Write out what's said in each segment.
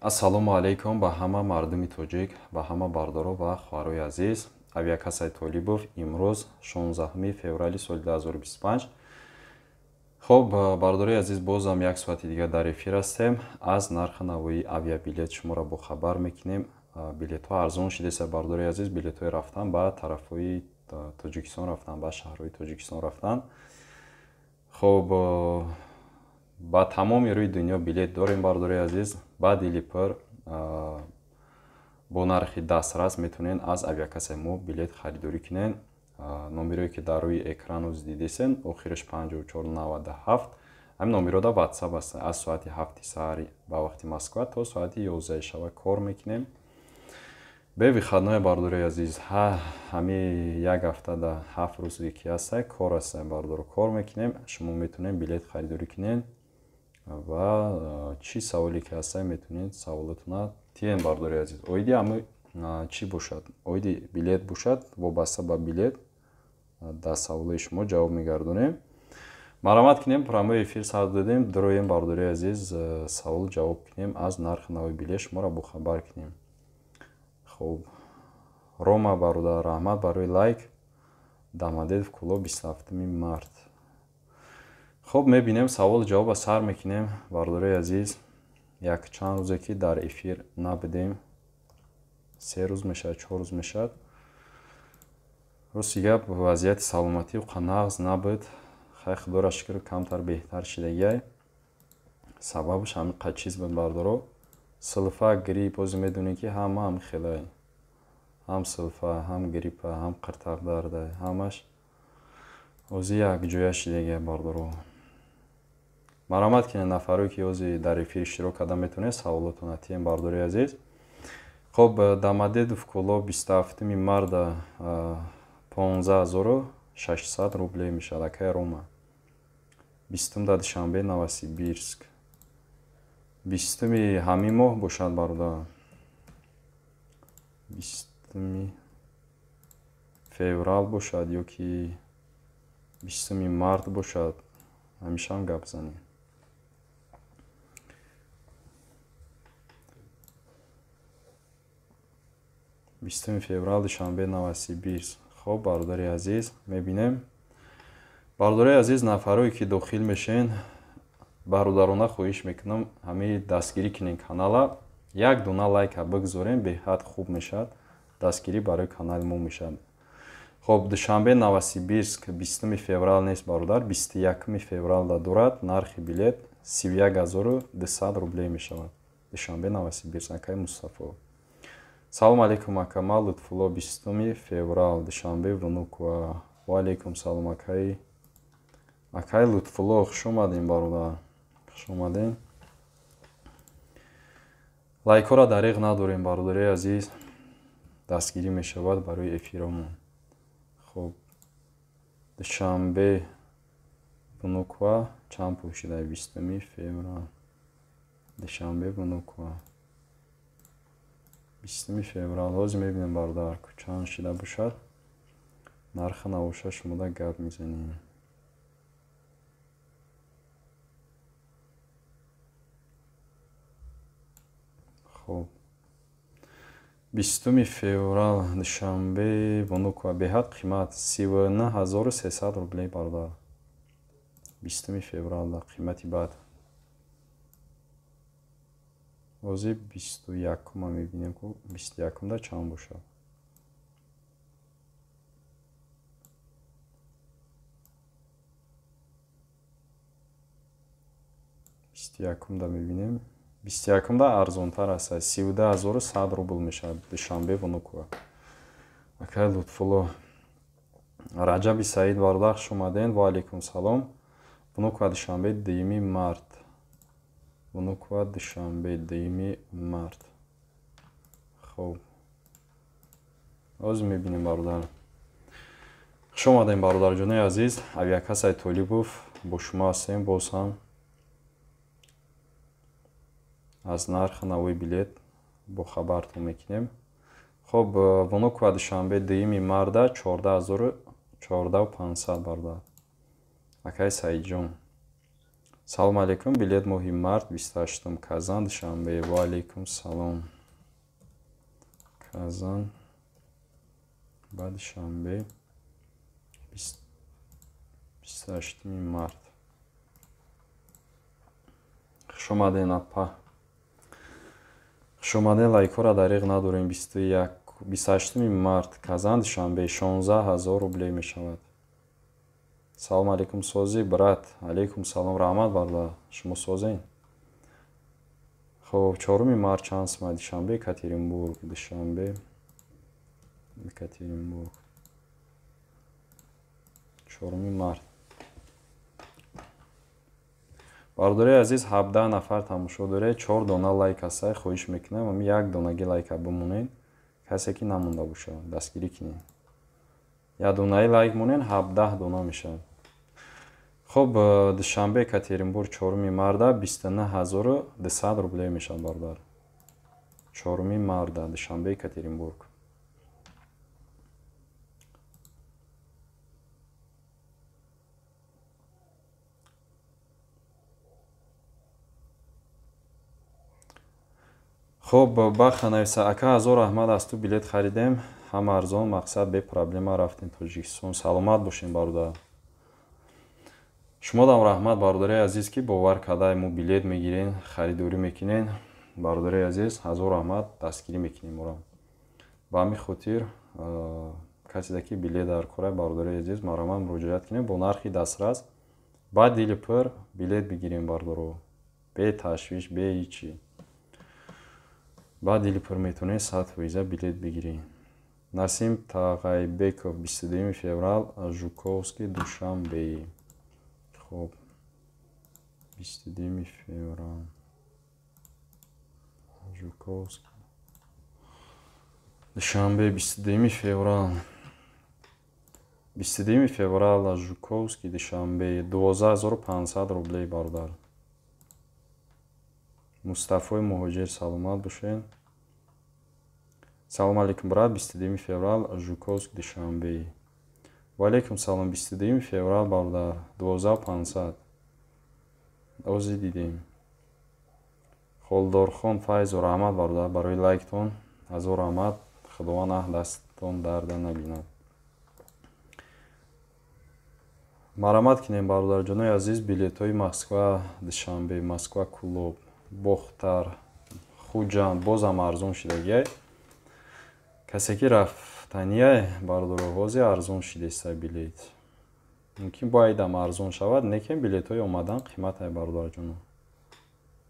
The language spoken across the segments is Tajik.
Ассалому алайкум ба ҳама мардуми тоҷик, ба ҳама бародаро ва хоҳарои азиз. Авиакассаи Толибов имрӯз 16 феврали соли 2025. Хоб, бародарои азиз, бозам як соати дигар дар эфир ҳастем. Аз нархи навои авиабилет шуморо бохабар мекунем. Билетҳо арзон шидеса, бародарои азиз, билетҳои рафтан ба тарафҳои Тоҷикистон рафтан, ба шаҳрҳои Тоҷикистон рафтан. Хоб, ба тамоми рӯи дунё билет дорем, бародарои азиз. Ба дили пур бо нархи дастрас метавонед аз авиакассаи мо билет харидорӣ кунед. Номерое ки дар рӯи экран оз дидесен, охираш 5497, ҳамин номеро дар WhatsApp аст. Аз соати 7 саҳари ба вақти Москва то соати 11 шава кор мекунем. Бе выходное, бародарои азиз, ҳами як ҳафта да 7 рӯзе ки ҳаста, кор аст, бародаро, кор мекунем. Шумо метавонед билет харидорӣ кунед ва чӣ саволе ки ҳаста, метавонед саволотона тиен, бародарои азиз. Оиди ҳами чӣ бошад, оиди билет бошад, вобаста ба билет дар саволои шумо ҷавоб мегардонем. Марҳамат кунем, прямой эфир сар додем, дуроем, бародарои азиз, савол ҷавоб кунем, аз нархи нави билет шуморо бохабар кунем. Хоб, Рома бародар, раҳмат барои лайк. Домодедово Кӯлоб 27 март. Хоб, мебинем, савол ҷавоба сар мекунем, бародарои азиз. Як чанд рӯзе ки дар эфир набудем, 3 рӯз мешавад, 4 рӯз мешавад. Рости гап, вазъияти саломатӣ уқа нағз набуд. Хай, худоро шукр, камтар беҳтар шидагиай. Сабабаш ҳамин қад чиз буд, бародаро. Силфа, грипп, ози медонед ки ҳама ҳам хелай. Ҳам силфа, ҳам гриппа, ҳам қиртақдарда, ҳамаш ози як ҷоя шидагиай, бародаро. Марҳамат кунед, нафарое ки ози дар эфир иштирок карда метавонед, саволотона тием, бародарои азиз. Хоб, Домодедово Кӯлоб 27 марта 15600 рублей мешавад, акай Рома. 20 дар Душанбе, Новосибирск. 20 ҳамин моҳ бошад, бародар. 20 феврал бошад ё ки 20 март бошад, ҳамешаам гап занем. 20 феврал, Душанбе, Новосибирск. Хоб, бародари азиз, мебинем. Бародари азиз, нафарое ки дохил мешен, бародарона хоҳиш мекунам, ҳамаи дастгирӣ кунед канала. Як дона лайка бигзорем, беҳад хуб мешавад. Дастгирӣ барои канали мо мешавад. Хоб, Душанбе, Новосибирск 20 феврал нест, бародар, 21 феврал дорад. Нархи билет 31200 рублей мешавад. Душанбе, Новосибирск, акай Мустафо. Салом алейкум, ака, Лутфулло, 20 феврал, Душанбе, Внуково. Ва алейкум салом, акай. Акай Лутфулло, хуш омадем, бародар. Хуш омадем. Лайкҳоро дариғ надорем, бародари азиз. Дастгирӣ мешавад барои эфиромон. Хоб, Душанбе, Внуково чанд пул шуда 20 феврал? Душанбе, Внуково 20 феврал. Ҳозир мебинем, бародар, чанд шида бошад. Нарха набошад, шумода гап мезанем. Хоб, 20 феврал, Душанбе, Внуково беҳад қимат 39300 рублей, бародар. 20 феврал қимати бад. Ҳозир 21-ма мебинем, ку 21-да чанд бошад. 21-да мебинем. 21-да арзонтар аст, 32100 рубл мешавад Душанбе, Внуково. Акай Лутфулло, Раҷаби Саид, бародар, хуш омадед. Ва алейкум салом. Внуково, Душанбе, 2 март. Внуково, Душанбе, 2 март. Хоб, ҳозир мебинем, бародар. Хуш омадем, бародарҷонои азиз. Авиакассаи Толибов бо шумо ҳастем боз ҳам. Аз нархи нави билет бохабартон мекунем. Хоб, Внуково, Душанбе, 2 марта 14500, бародар. Акай Саидҷон. Салом алейкум, билет моҳи март 28-ум Казан, Душанбе. Ва алейкум салом. Казан ба Душанбе 28 март. Хуш омаден, апа. Хуш омаден, лайкҳоро дариғ надорем. 28 март Казан, Душанбе 16 000 рублей мешавад. Салом алейкум, сози, брат. Алейкум салом, раҳмат, бародар. Шумо созен? Хоб, 4 март чанд сумай? Душанбе, Екатеринбург, Душанбе, Екатеринбург. 4 март. Бародари азиз, 17 нафар тамошо доред, 4 дона лайк ҳастай, хоҳиш мекунам, ами як донаги лайка бимонед, касе ки намонда бошад, дастгирӣ кунед. Як донаи лайк монед, 17 дона мешавад. Хоб, Душанбе, Екатеринбург 4 марта 29 200 рублей мешавад, бародар. 4 марта Душанбе, Екатеринбург. Хоб, баха нависа, ака, ҳазор раҳмат, аз ту билет харидем, ҳам арзон, мақсад бе проблема рафтем Тоҷикистон. Саломат бошем, бародар. Шумодам раҳмат, бародари азиз, ки бовар карда мо билет мегирен, харидорӣ мекунен. Бародари азиз, ҳазор раҳмат, дастгирӣ мекунем моро. Ба ҳамин хотир каседа ки билет дар кора, бародари азиз, марҳамат муроҷиат кунем, бо нархи дастрас, ба дили пур билет бигирем, бародаро. Бе ташвиш, бе ҳичи. Ба дили пур метавонед 100% билет бигиред. Насим Тағайбеков, 22 феврал, Жуковский, Душанбе. Хоб, 22 феврал, Жуковский, Душанбе, 22 феврал. 22 феврал, Жуковский, Душанбе, 12 500 рублей, бародар. Мустафои муҳоҷир, саломат бошед. Салом алейкум, брат, 22 феврал, Жуковск, Душанбе. Ва алейкум салом, 22 феврал, бародар, 12 500. Ози дидем. Холдорхон Файзу, раҳмат, бародар, барои лайктон. Ҳазор раҳмат, Худованд аҳ дасттон дарда набинад. Марҳамат кунем, бародарҷонои азиз, билетҳои Москва, Душанбе, Москва, Кулоб, Бохтар, Хуҷанд бозам арзон шидагиай. Касе ки рафтанияй, бародаро, ҳозир арзон шидеста билет. Мумкин бояд арзон шавад, лекин билетҳои омадан қиматай, бародарҷоно.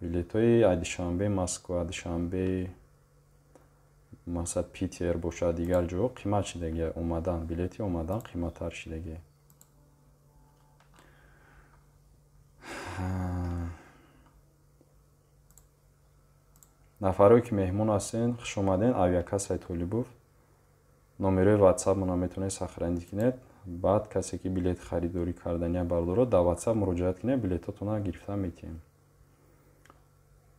Билетҳои Душанбе, Москва, Душанбе, масалан Питер бошад, дигар ҷо қимат шидагиай омадан, билети омадан қиматтар шидагиай. Нафарое ки меҳмон ҳастен, хуш омаден. Авиакассаи Толибов. Номерои ватсапмонро метавонед сохранить кунед. Баъд касе ки билет харидорӣ кардания, бародаро, дар ватсап муроҷиат кунед, билетотонро гирифта метиҳем.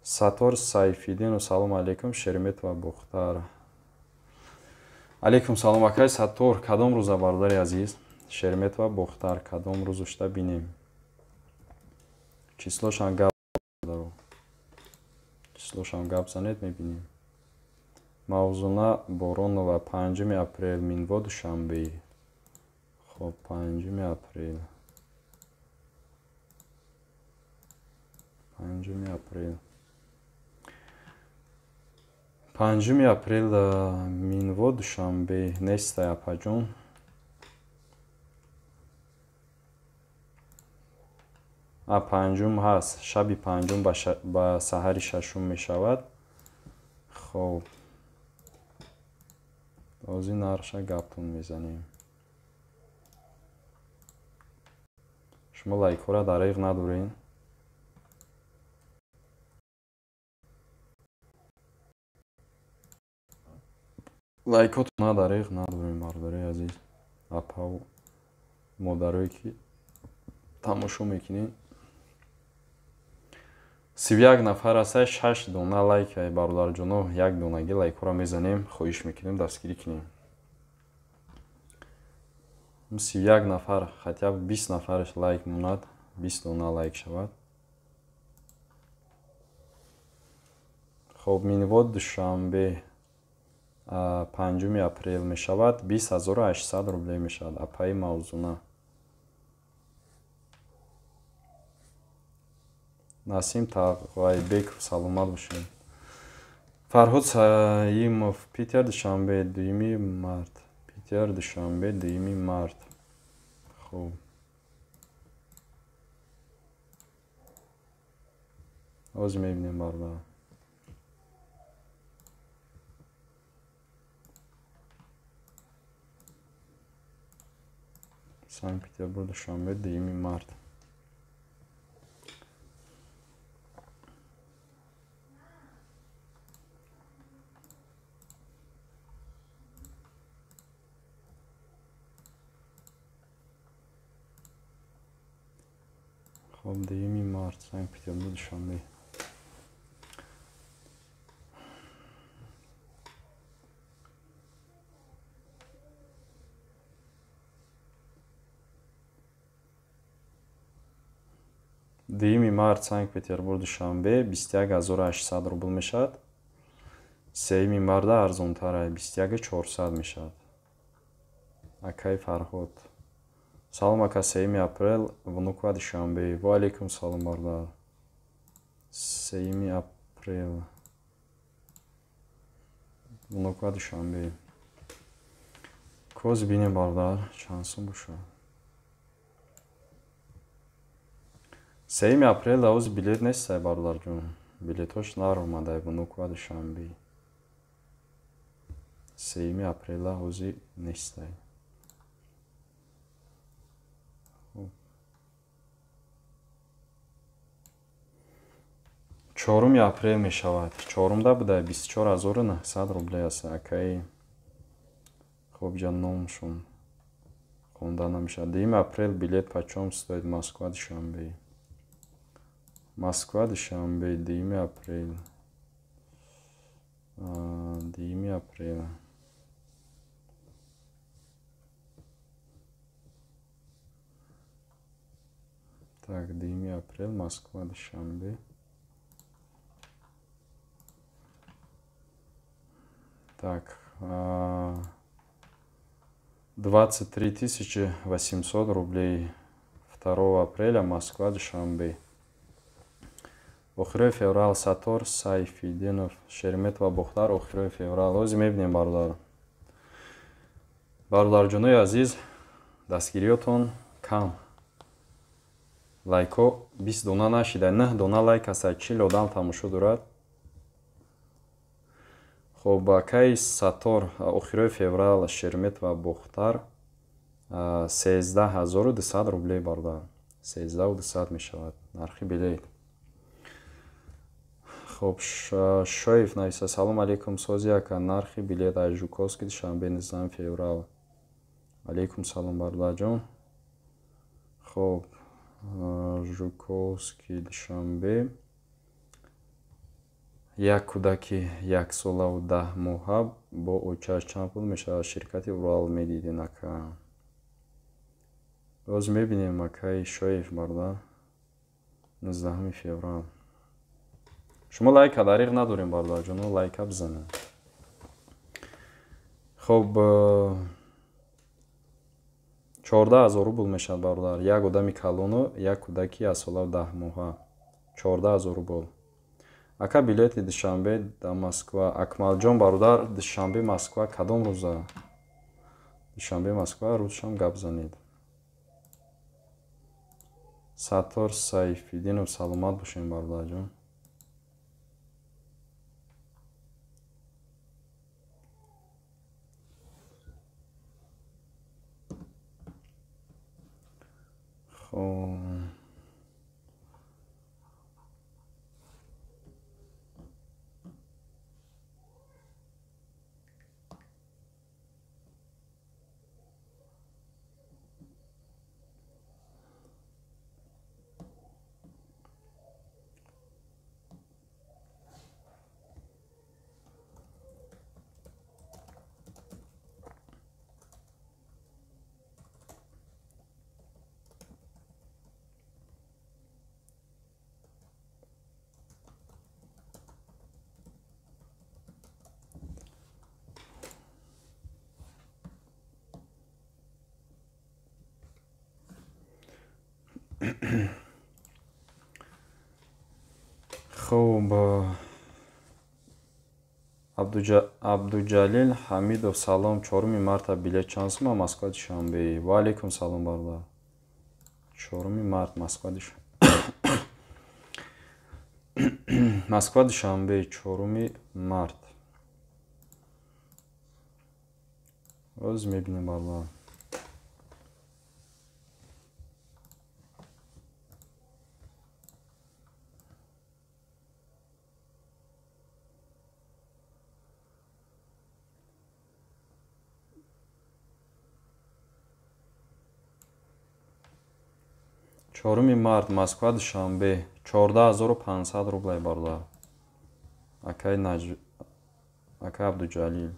Саттор Сайфиддинов, салом алейкум, Шереметьево, Бохтар. Алейкум салом, акай Саттор, кадом рӯза, бародари азиз? Шереметьево, Бохтар, кадом рӯз ушта бинем? Числошам гап, бародаро. Числошам гап занед, мебинем. Мавзуна Боронова, 5 апрел, Минво, Душанбе. Хоб, 5 апрел. 5 апрел. 5 апрел, Минво, Душанбе. Нестай, апаҷон. Панҷум ҳаст. Шаби панҷум ба саҳари шашум мешавад. Хоб, ҳозир нархша гаптон мезанем. Шумо лайкҳоро дариғ надоред. Лайкотона дариғ надорем, бародари азиз, апаву модарое ки тамошо мекунед. 31 нафар ҳастай, 6 дона лайк, ай бародарҷоно, як донаги лайкҳоро мезанем, хоҳиш мекунем, дастгирӣ кунем. 31 нафар, хотя бы 20 нафараш лайк монад, 20 дона лайк шавад. Хоб, Минвод Душанбе 5 апрел мешавад, 20800 рубле мешавад. Апаи Мавзуна. Насим Тағвайбеков, саломат бошед. Фарҳод Саимов, Питер Душанбе, 2 март. Питер Душанбе, 2 март. Хуб. Ҳозир мебинем, бародар. Санкт-Петербург Душанбе, 2 март. Хоб, 2 март, Санкт-Петербург Душанбе. Дуюми март Санкт-Петербург Душанбе 21800 рубл мешавад. Сеюми марта арзонтар 21400 мешавад. Акай Фарҳод. Салом ака, 3 апрел Внуково Душанбе. Ва алейкум салом бародар. 3 апрел Внуково Душанбе. Коз бинем бародар, чанд сум бошад. 3 апрел ауз билет нест, бародарҷон. Билетош наромада Внуково Душанбе. 3 апрел аузи нест. Хуб. 4 апрел мешавад. 4-да буда 24900 рубле аст акаи. Хуб, ҷа номшон хонда намешавад. 2 апрел билет почём стоит Москва Душанбе? Москва Душанбе, 2 апрел. 2 апрел. Так, 2 апрел, Москва Душанбе. Так, 23 800 рублей. 2 апреля, Москва Душанбе. Охирои феврал Сатор Сайфиддинов, Шереметьево Бохтар, охирои феврал. Ҳозир мебинем, бародар. Бародарҷонои азиз, дастгириётон кам. Лайкҳо 20 дона нашида, 9 дона лайк аст, 40 одам тамошо дорад. Хоб, акаи Сатор, охирои феврал Шереметьево Бохтар 13200 рубле, бародар. 13200 мешавад нархи билет. Хоб, Шоев нависа: салом алейкум, сози ака, нархи билет аз Жуковский Душанбе 19 феврал. Алейкум салом, бародарҷон. Хоб, Жуковский Душанбе. Як кӯдаки 1 солаву 10 моҳа бо очаш чанд пул мешавад? Ширкати Урал медидин ака. Боз мебинем акаи Шоев, бародар. 19 феврал. Шумо лайка дариғ надорем, бародарҷоно, лайка бизанед. Хоб, 14000 рубл мешавад, бародар. Як одами калону як кӯдаки 1 солаву 10 моҳа. 14000 рубл. Ака, билети Душанбе да Москва. Акмалҷон, бародар, Душанбе Москва кадом рӯза? Душанбе Москва рӯзшам гап занед. Саттор Сайфиддинов, саломат бошем, бародарҷон. Хоб, Хуб, Абдуҷалил Ҳамидов, салом. 4 марта билет чанд сума Москва Душанбе? Ва алейкум салом, бародар. 4 март Москва Душанбе. Москва Душанбе 4 март. Оз мебинем, бародар. Чоруми март Москва Душанбе 14500 рублей, бародар. Акай Абдуҷалил.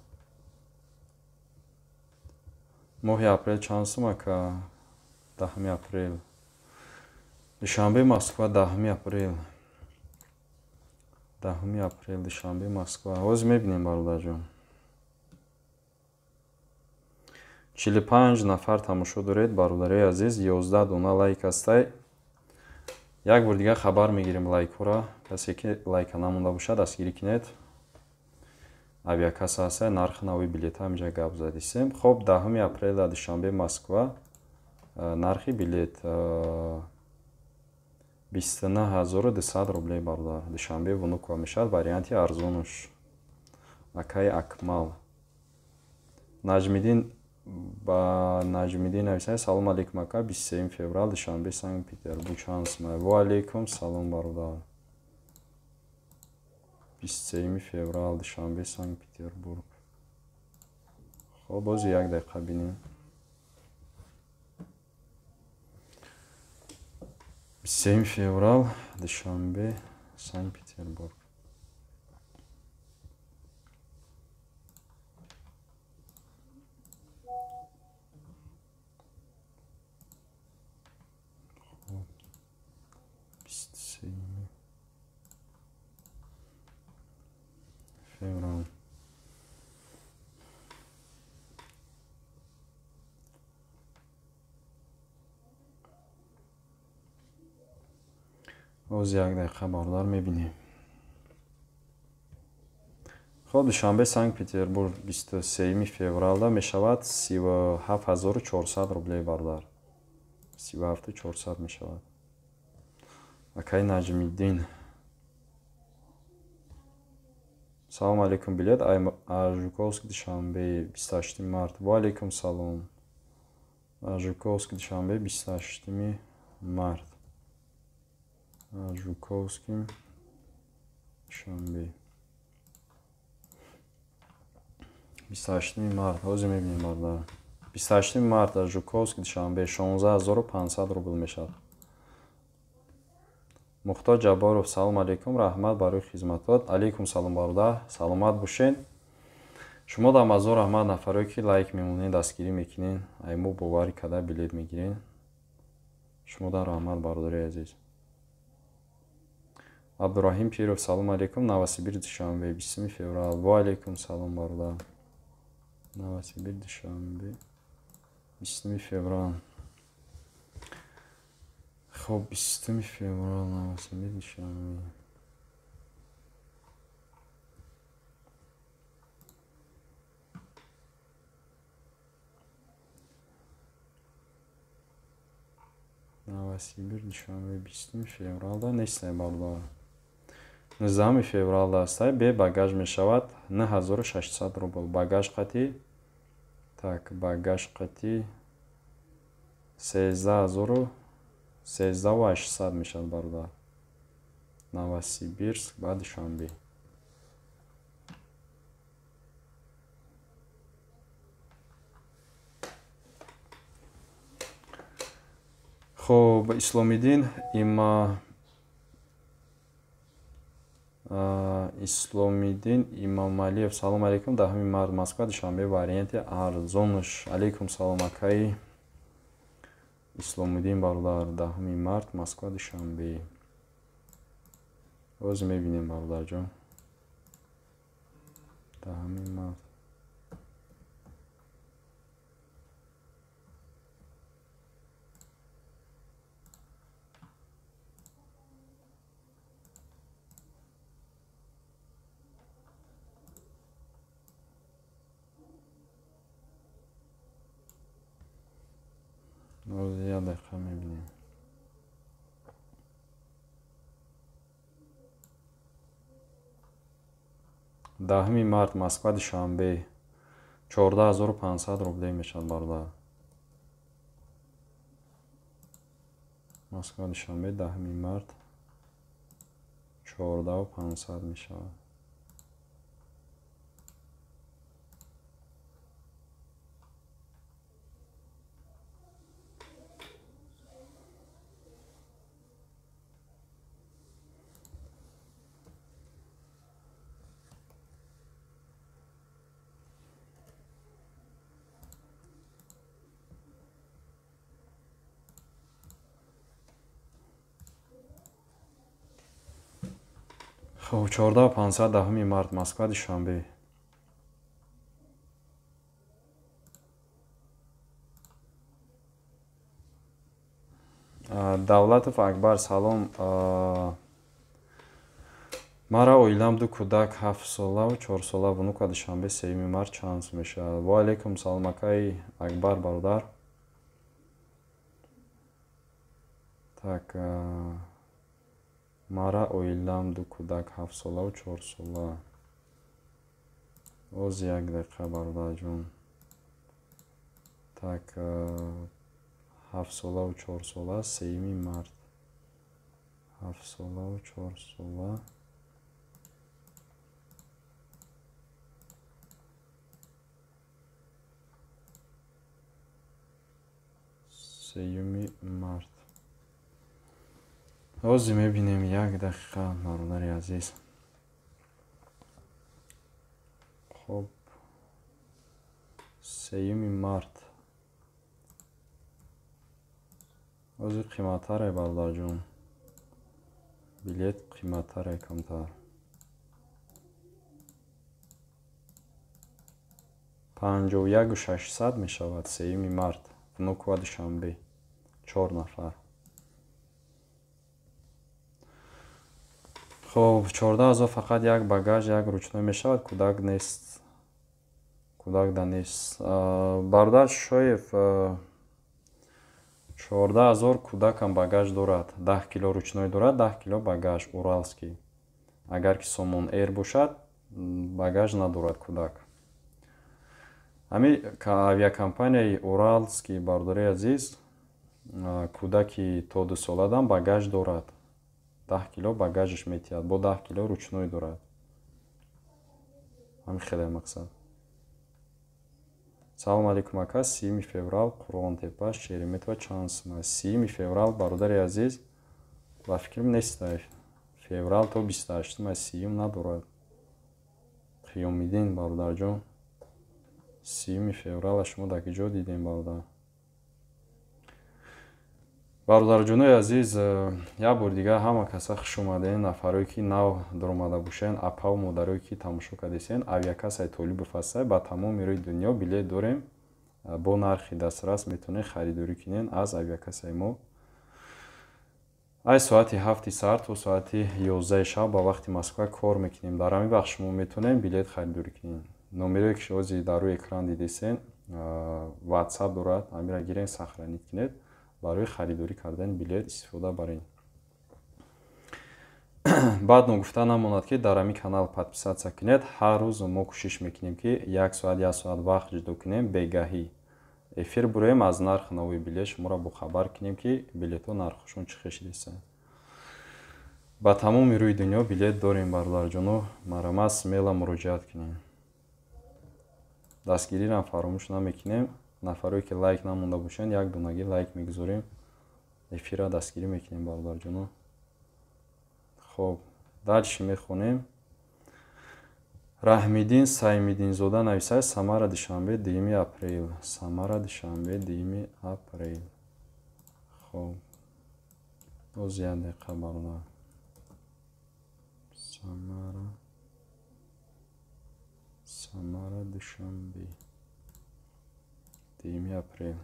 Моҳи апрел чанд сум, ака? 10 апрел. Душанбе Москва 10 апрел. 10 апрел Душанбе Москва. Ҳозир мебинем, бародарҷон. 45 нафар тамошо доред, бародарои азиз. 11 дона лайк ҳастай. Як бор дигар хабар мегирем лайкҳоро. Касе ки лайка намонда бошад, дастгирӣ кунед. Авиакасса ҳастай, нархи нави билета ҳаминҷа гап задисем. Хоб, 10 апрел дар Душанбе Москва нархи билет 29200 рублей, бародар. Душанбе Внуково мешавад, варианти арзонуш. Акай Акмал. Наҷмиддин ба Наҷмиддин нависанд: салом алейкум, ака, 23 феврал Душанбе Санкт Петербург чанд сум? Ва алейкум салом, бародар. 23 феврал Душанбе Санкт Петербург. Хоб, боз як дақиқа бинем. 23 феврал Душанбе Санкт Петербург. Феврал. Боз як дақиқа, бародар, мебинем. Хоб, Душанбе Санкт Петербург 23 февралда мешавад 37400 рублей, бародар. 37400 мешавад. Акай Наҷмиддин. Салом алейкум, билет Жуковск Душанбе 28 март. Ва алейкум салом. Жуковск Душанбе 28 март. Жуковский Душанбе 28 март. Ҳозир мебинем, бародар. 28 март Жуковск Душанбе 16500 рубл мешавад. Мухтор Ҷабборов, салом алейкум, раҳмат барои хизматот. Алейкум салом, бародар, саломат бошед. Шумо дар мазор раҳмат, нафарое ки лайк мемонед, дастгирӣ мекунед, ай мо боварӣ карда билет мегиред. Шумо дар раҳмат, бародари азиз. Абдураҳим Пиров, салом алейкум, Новосибир Душанбе 20 феврал. Ва алейкум салом, бародар. Новосибир Душанбе 20 феврал. Хоб, 20 феврал Новосибир Душанбе. Новосибир Душанбе 20 февралда нестай, бародар. 19 февралда ҳастай, бе багаж мешавад 9600 рубл. Багаж қатӣ, так, багаж қатӣ 13800 мешавад, бародар. Новосибирск ба Душанбе. Хоб, Исломиддин Исломиддин Имомалиев, салом алейкум, 10 март Москва Душанбе варианти арзонуш. Алейкум салом, акай Исломиддин, бародар. 10 март Москва Душанбе. Ҳозир мебинем, бародарҷон. 10 март. Як дақиқа мебинем. 10 март Москва Душанбе 14500 рублей мешавад бародар. Москва Душанбе 10 март 14500 мешавад. Хоб, 14500 10 март Москва Душанбе. Давлатов Акбар, салом. Мара оилам ду кӯдак 7 сола ва 4 сола внука Душанбе 3 март чанд сум мешавад? Ва алайкум салом акай Акбар бародар. Так, мара оилам ду кӯдак 7 сола ва 4 сола. Оз як дақиқа бародарҷон. Так, 7 сола ва 4 сола 3 март. 7 сола ва 4 сола. 3 март. Ҳозир мебинем як дақиқа бародари азиз. Хоб, 3 март. Ҳозир қиматтаре бародарҷон. Билет қиматтаре камтар. 51600 мешавад 3 март. Внуково Душанбе. 4 нафар. Хоб, 14000 фақат як багаж, як ручной мешавад, кӯдак нест. Кӯдак да нест. Бародар Шоев, 14000 кӯдакам багаж дорад. 10 кило ручной дорад, 10 кило багаж уралский. Агар ки Сомон Эйр бошад, багаж надорад кӯдак. Ҳами авиакомпанияи Уралский, бародари азиз, кӯдаки то 2 соладам багаж дорад. 10 кило багажиш метиҳад, бо 10 кило ручной дорад. Ҳамин хеле мақсад. Салом алейкум ака, 3 феврал Қурғонтепа, Шереметьево чанд сум аст? 3 феврал, бародари азиз, ба фикрам нест. Феврал то 28 аст, 3 надорад. Қиёмиддин бародарҷон, 3 феврала шумо дар куҷо дидем бародар? Бародарҷонои азиз, як бор дигар ҳама каса хуш омадем. Нафарое ки нав даромада бошен, апаву модарое ки тамошо кардесен, авиакассаи Толибов ҳастай. Ба тамоми рӯи дунё билет дорем. Бо нархи дастрас метавонед харидорӣ кунед аз авиакассаи мо. Аз соати 7 саҳар то соати 11 шаб ба вақти Москва кор мекунем. Дар ҳамин вақт шумо метавонед билет харидорӣ кунед. Номерое ки ҳозир дар рӯи экран дидесен, WhatsApp дорад, ҳаминро гирен, сохранить кунед. Барои харидорӣ кардани билет истифода баред. Баъд ногуфта намонад, ки дар ҳамин канал подписаться кунед. Ҳар рӯз мо кӯшиш мекунем, ки як соат, як соат вақт ҷудо кунем, бегаҳӣ эфир буроем, аз нархи нави билет шуморо бохабар кунем, ки билетҳо нархҳошон чӣ хел шудааст. Ба тамоми рӯи дунё билет дорем, бародарҷоно, марҳамат смело муроҷиат кунед. Дастгириро фаромӯш намекунем. Нафарое ки лайк намонда бошанд, як донагӣ лайк мегузорем, эфирро дастгирӣ мекунем, бародарҷоно. Хоб, дальше мехонем. Раҳмиддин Саймиддинзода нависад: Самара Душанбе 2 апрел. Самара Душанбе 2 апрел. Хоб, боз як дақиқа бародар. Самара Душанбе 2 апрел.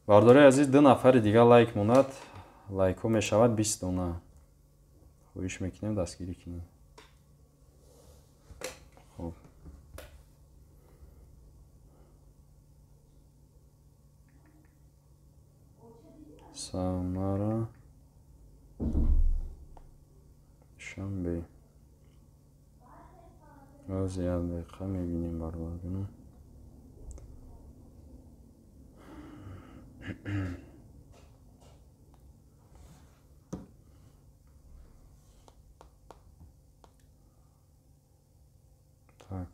Бародари азиз, 2 нафари дигар лайк монад, лайкҳо мешавад 20 дона. Хоҳиш мекунем дастгирӣ кунем. Хоб. Самара, Душанбе. Боз як дақиқа мебинем, бародарҷонам. Так.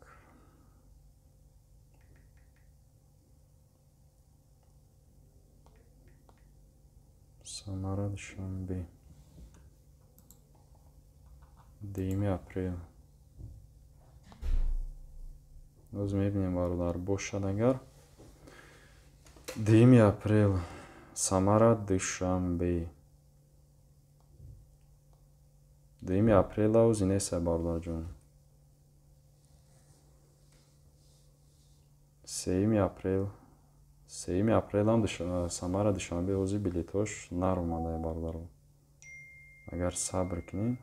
Самара, Душанбе. 2 апрел. Боз мебинем, бародар, бошад агар. 2 апрел. Самара, Душанбе. 2 апрела ози неста, бародарҷон. 3 апрел. 3 апрелам Самара, Душанбе ози билетош наромада, бародаро. Агар сабр кунем.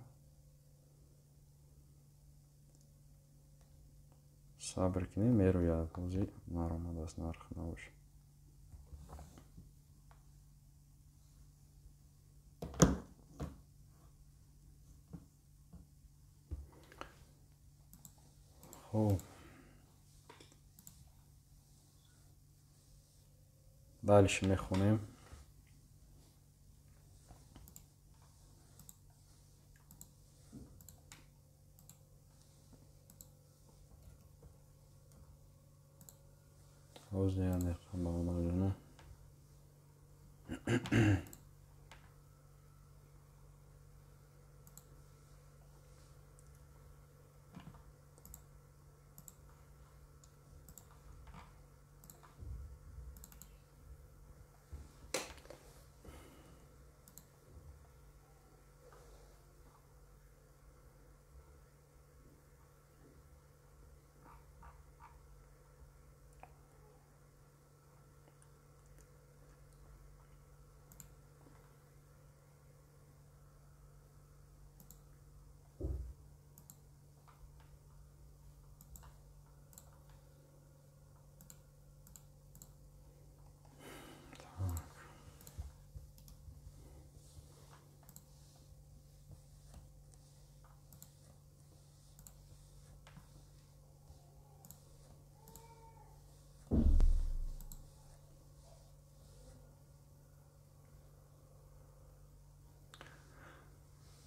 Сабр кунем, мерояд. Ози наромадааст нарх набошад. Хуб. Дальше мехонем. Боз як дақиқа, бародарҷонам.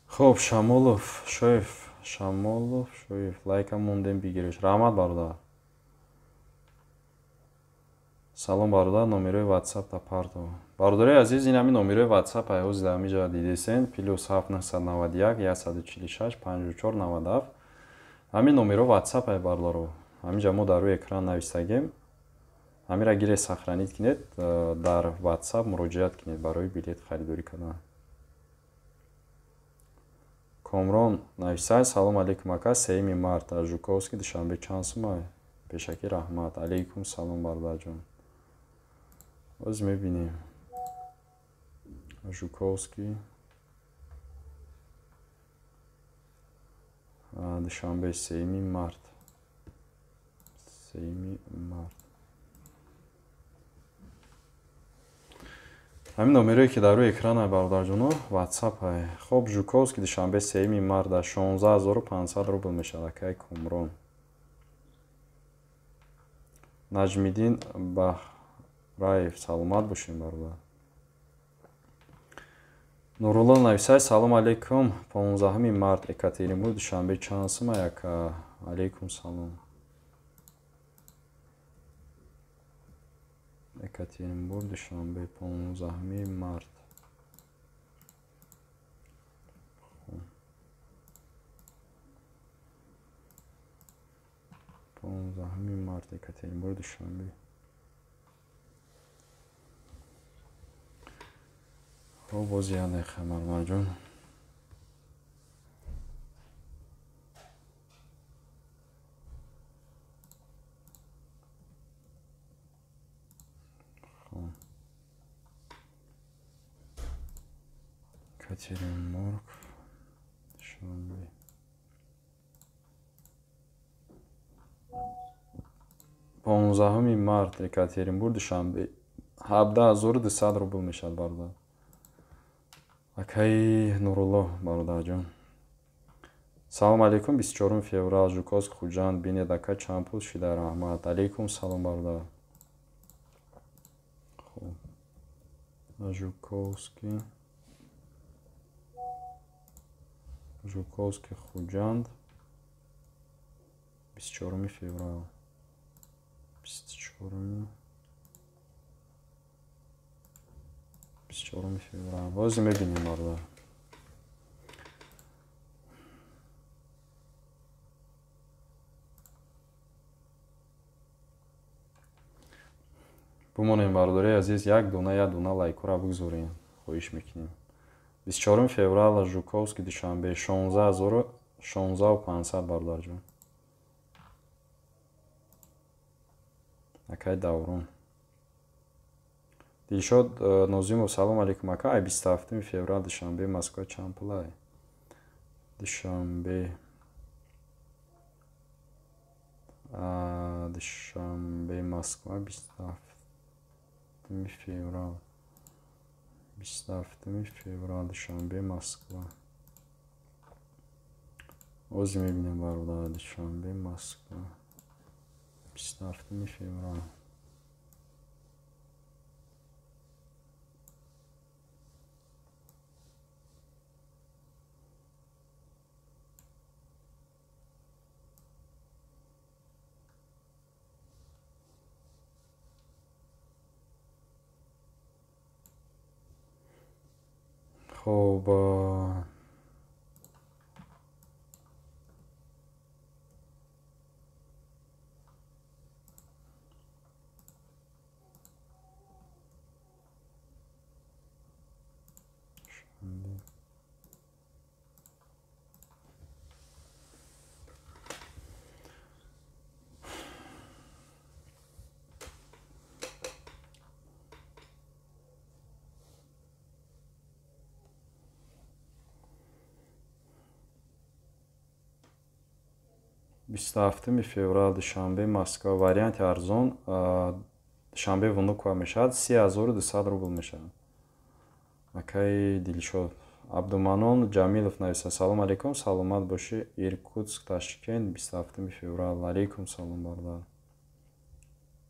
Хуб, Шамолов, Шоев, Шамолов, Шоев, лайка мондем, бигиреш. Раҳмат, бародар. Салом, бародар, номерои WhatsApp-та парто. Бародарои азиз, ин ҳамин номерои WhatsApp ай ҳозир дар ҳамин ҷо дидесен, плюс 7 991 146 54 97. Ҳамин номеро WhatsApp ай, бародаро. Ҳамин ҷа мо дар рӯи экран навистагем. Ҳаминра гире, сохранить кунед, дар WhatsApp муроҷиат кунед барои билет харидорӣ кардан. Комрон нависад: салом алейкум, ака, 3 март аз Жуковский, Душанбе чанд сумай? Пешакӣ раҳмат. Алейкум салом, бародарҷон. Боз мебинем. Жуковский, Душанбе, 3 март. 3 март. Ҳамин номерое ки дар рӯи экран ай, бародарҷоно, WhatsApp ай. Хоб, Жуковский, Душанбе, 3 марта 16 500 рубл мешавад, акай Комрон. Наҷмиддин Баҳраев, саломат бошем, бародар. Нурулло нависад: салом алейкум, 15 март Екатеринбург, Душанбе чанд сумай, ака? Алейкум салом. Екатеринбург, Душанбе, 15 март. Хуб. 15 март Екатеринбург, Душанбе. Хуб, боз як дақиқа, бародарҷон. Хуб. Екатеринбург, Душанбе. 15 март Екатеринбург, Душанбе 17 200 рубл мешавад, бародар. Акаи Нурулло бародарҷон. Салом алейкум, 24 феврал, Жуковск, Хуҷанд, бинед ака чанд пул шида, раҳмат. Алейкум салом бародар. Хуб. Жуковский, Хуҷанд, 24 феврал. 24 феврал. Боз мебинем бародар. Бумонем бародари азиз, як дона лайкҳоро бигзорем, хоҳиш мекунем. 24 феврал, Жуковский, Душанбе, 16500 бародарҷон. Акай Даврон. Дилшод Нозимов, салом алейкум ака, ай 27 феврал, Душанбе, Москва чанд пулай? Душанбе, Москва, 27 феврал. 27 феврал, Душанбе, Москва. Ози мебинем бародар, Душанбе, Москва. 27 феврал. Хуб, 27 феврал, Душанбе, Москва. Варианти арзон Душанбе Внуково мешавад, 3200 рубл мешавад. Акаи Дилшод. Абдуманон Ҷамилов нависа: салом алейкум, саломат бошӣ. Иркутск, Ташкент, 27 феврал. Алейкум салом бародар.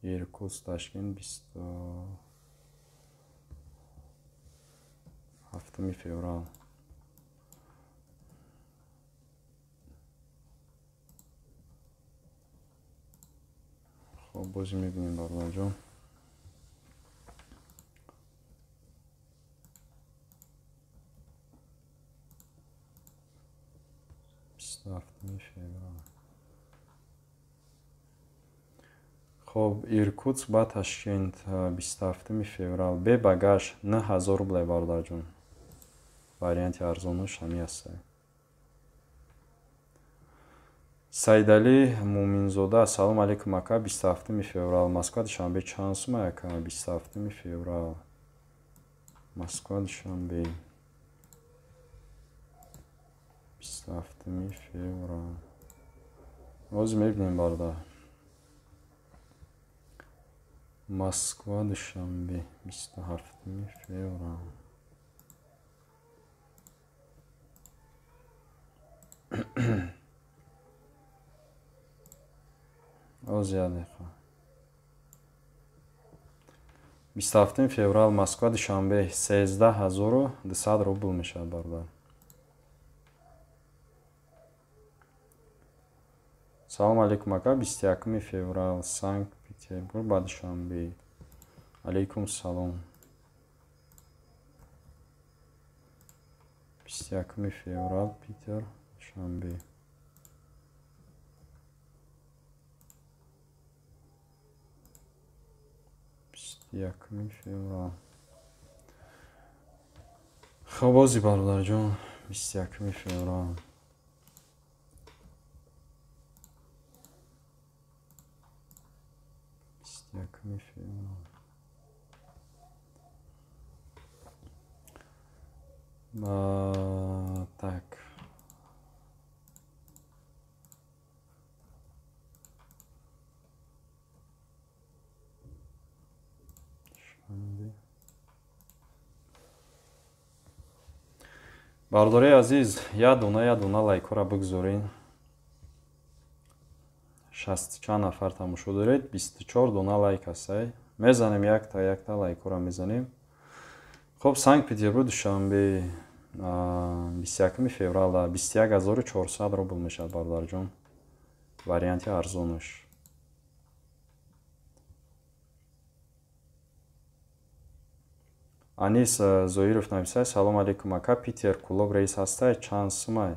Иркутск, Ташкент, 27 феврал. Хоб, бозӣ мебинем бародарҷон. 27 феврал. Хоб, Иркутск ба Ташкент, 27 феврал. Бе багаж 9000 рублей бародарҷон. Варианти арзонаш ҳамин аст. Саидалӣ Муминзода, салом алейкум ака, 27 феврал, Москва, Душанбе чанд сума ака? 27 феврал, Москва, Душанбе, 27 феврал. Ҳозир мебинем бародар. Москва, Душанбе, 27 феврал. Оз як дақиқа. 27 феврал, Москва, Душанбе, 13200 рубл мешавад бародар. Салом алейкум ака, 21 феврал, Санкт Петербург ба Душанбе. Алейкум салом. 21 феврал, Питер, Душанбе. 21 феврал. Хоб, бози бародарҷон, 21 феврал. 21 феврал. Так. Бародари азиз, як дона лайкҳоро бигзорен. 60 чанд нафар тамошо доред, 24 дона лайк ҳастай. Мезанем якта лайкҳоро мезанем. Хоб, Санкт-Петербург Душанбе 21 феврал 21400 рубл мешавад бародарҷон. Варианти арзонаш. Анис Зоиров нависад: салом алейкум ака, Питер Кулоб рейс ҳастай, чанд сумай?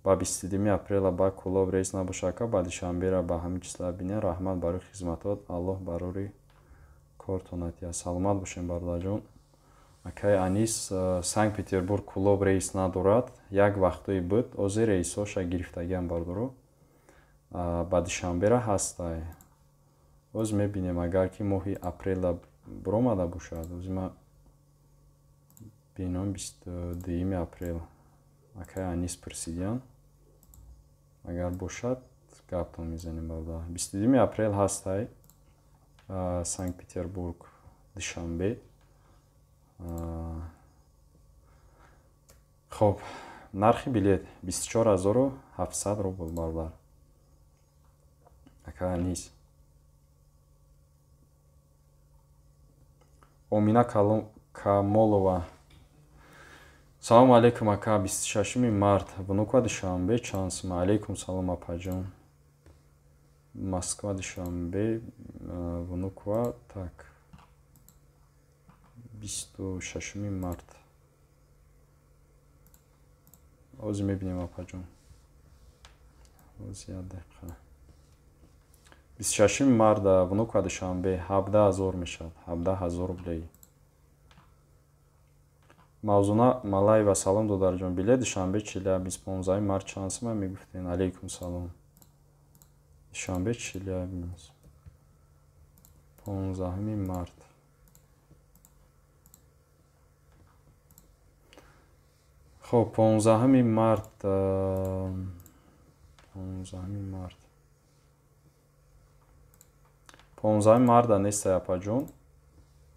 Ба 22 апрела ба Кулоб рейс набоша ака, ба Душанбера ба ҳамин числа бинен. Раҳмат барои хизматот, Аллоҳ барори кортон атия. Саломат бошем бародарҷон. Акай Анис, Санкт-Петербург Кулоб рейс надорад, як вақтое буд, ҳозир рейсҳоша гирифтагиам бардоро. Ба Душанбера ҳастай. Ҳозир мебинем, агар ки моҳи апрела биромада бошад. Ҳозир ман бинам 22 апрел. Акай Анис пурсидиян. Агар бошад, гаптон мезанем бародар. 22 апрел ҳастай Санкт-Петербург Душанбе. Хоб, нархи билет 24700 рубл бародар. Ака Анис. Омина Камолова. Салом алейкум ака, 26 март Внуково Душанбе чанд сум? Алейкум салом апаҷон. Москва Душанбе Внуково, так 26 март. Ҳозир мебинем апаҷон. Ҳозир як дақиқа. 26 март Внуково Душанбе 17000 мешавад, 17000 рублей. Мавзуна Малаева: салом додарҷон, билет Душанбе Челябинск 15 март чанд сум мегуфтен? Алейкум салом. Душанбе Челябинск 15 март. Хоб, 15 март, 15 март. 15 марта нестай апаҷон.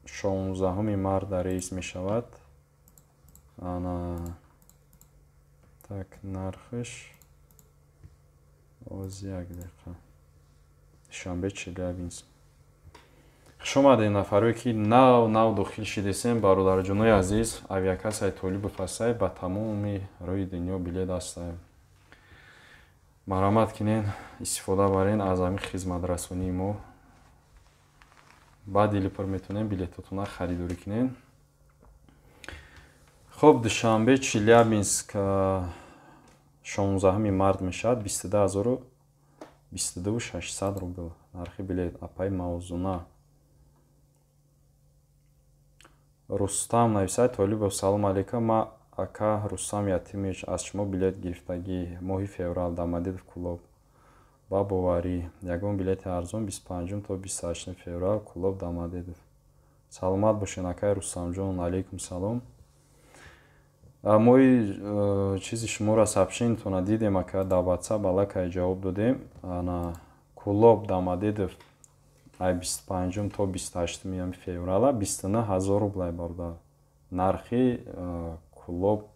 16 марта рейс мешавад. Ана так нархиш оз як дақиқа. Душанбе Челябинск. Хуш омадед нафарое ки нав дохил шидесем, бародарҷонои азиз. Авиакассаи Толибов ҳастай, ба тамоми рӯи дунё билет ҳастай. Марҳамат кинен, истифода барен аз ҳамин хизматрасонии мо. Ба дили пур метавонем билетотона харидорӣ кинен. Хоб, Душанбе Челябинск 16 март мешавад, 22600 рубл нархи билет. Апай Мавзуна. Рустам нависад: Толибов салом алейкум, ма ака Рустам Ятимович аз шумо билет гирифтагӣ моҳи феврал Домодедово Кулоб. Ба боварӣ ягон билети арзон 25 то 28 феврал Кулоб Домодедово. Саломат бошед акай Рустамҷон, алейкум салом. Мои чизи шуморо сообщениятона дидем ака, дар WhatsApp аллакай ҷавоб додем. Ана Кулоб Домодедово ай 25 то 28 феврала 29000 рублай бародар. Нархи Кулоб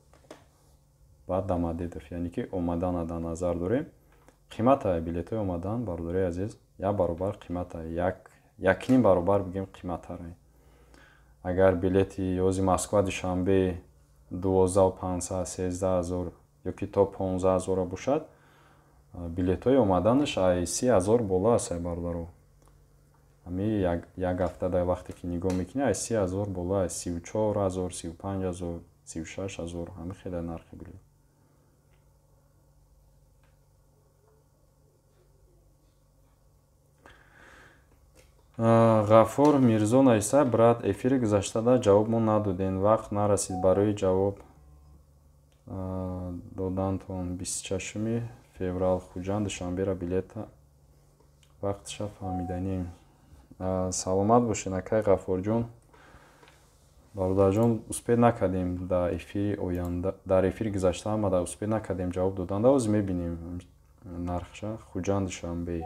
ба Домодедово, яъне ки омадана дар назар дорем. Қимата билетҳои омадан бародари азиз як баробар қимата, якним баробар бигем қиматтаре. Агар билети ёзи Москва Душанбе 12500, 13000 ёки то 15000 бошад, билетҳои омаданаш ай 30000 боло аст бародаро. Ҳами як ҳафта дар вақте ки нигоҳ мекунӣ ай 30000 боло аст, 34000, 35000, 36000, ҳами хеле нархи билет. Ғафур Мирзо нависа: брат, эфири гузаштада ҷавоб мо надодем, вақт нарасид барои ҷавоб додантон. 26 феврал Хуҷанд Душанбера билета вақтша фаҳмиданем. Саломат бошед акай Ғафурҷон. Бародарҷон, успед накардем дар эфири оянда, дар эфири гузашта ҳама дар успед накардем ҷавоб доданда. Ҳозир мебинем нархша. Хуҷанд Душанбе.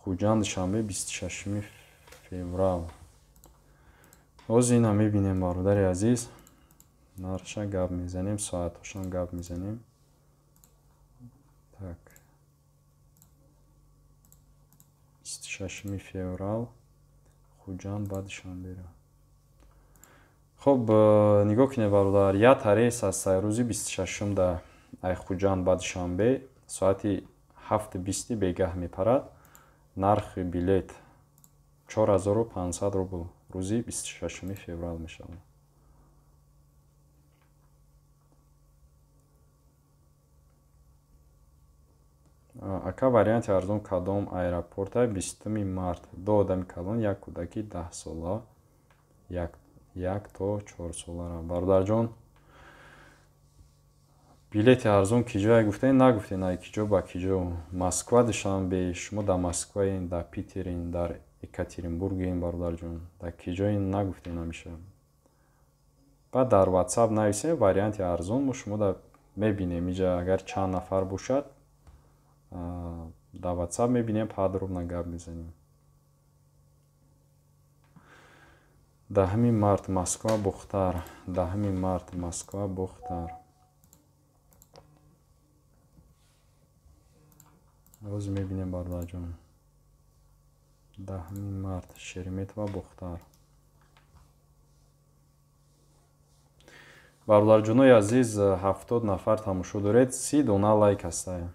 Хуҷанд Душанбе 26 феврал. Ҳозир ина мебинем бародари азиз. Нархша гап мезанем, соатҳошам гап мезанем. Так. 26 феврал Хуҷанд ба Душанбера. Хоб, нигоҳ кунед, бародар, як рейс аст рӯзи 26 да ай Хуҷанд ба Душанбе соати 7:20 бегаҳ мепарад. Нархи билет 4500 рубл рӯзи 26 феврал мешавад. Ака, варианти арзон кадом аэропорта? 20 март. Ду одами калон, як кӯдаки 10 сола, як то 4 солара. Бародарҷон, билети арзон киҷое гуфтем? Нагуфтем ай киҷо ба киҷо. Москва, Душанбе, шумо дар Москваен, дар Питерен, дар Екатеринбурген, бародарҷон. Дар киҷоен нагуфтем ҳамеша. Баъд дар WhatsApp нависем варианти арзон, мо шумо да мебинем иҷа агар чанд нафар бошад, дар WhatsApp мебинем, подробно гап мезанем. 10 март Москва Бохтар, 10 март Москва Бохтар. Рӯз мебинем, бародарҷон. 10 март Шереметьево Бохтар. Бародарҷонои азиз, 70 нафар тамошо доред, 30 дона лайк ҳастае.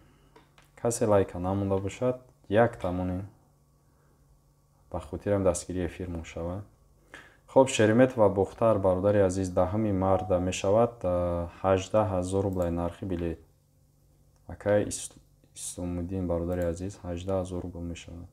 Касе лайка намонда бошад, як тамони ба хотирам дастгирии эфир мешавад. Хоб, Шереметьево Бохтар, бародари азиз, 10 марта мешавад 18000 рублай нархи билет. Акай Исломуддин, бародари азиз, 18000 рубл мешавад.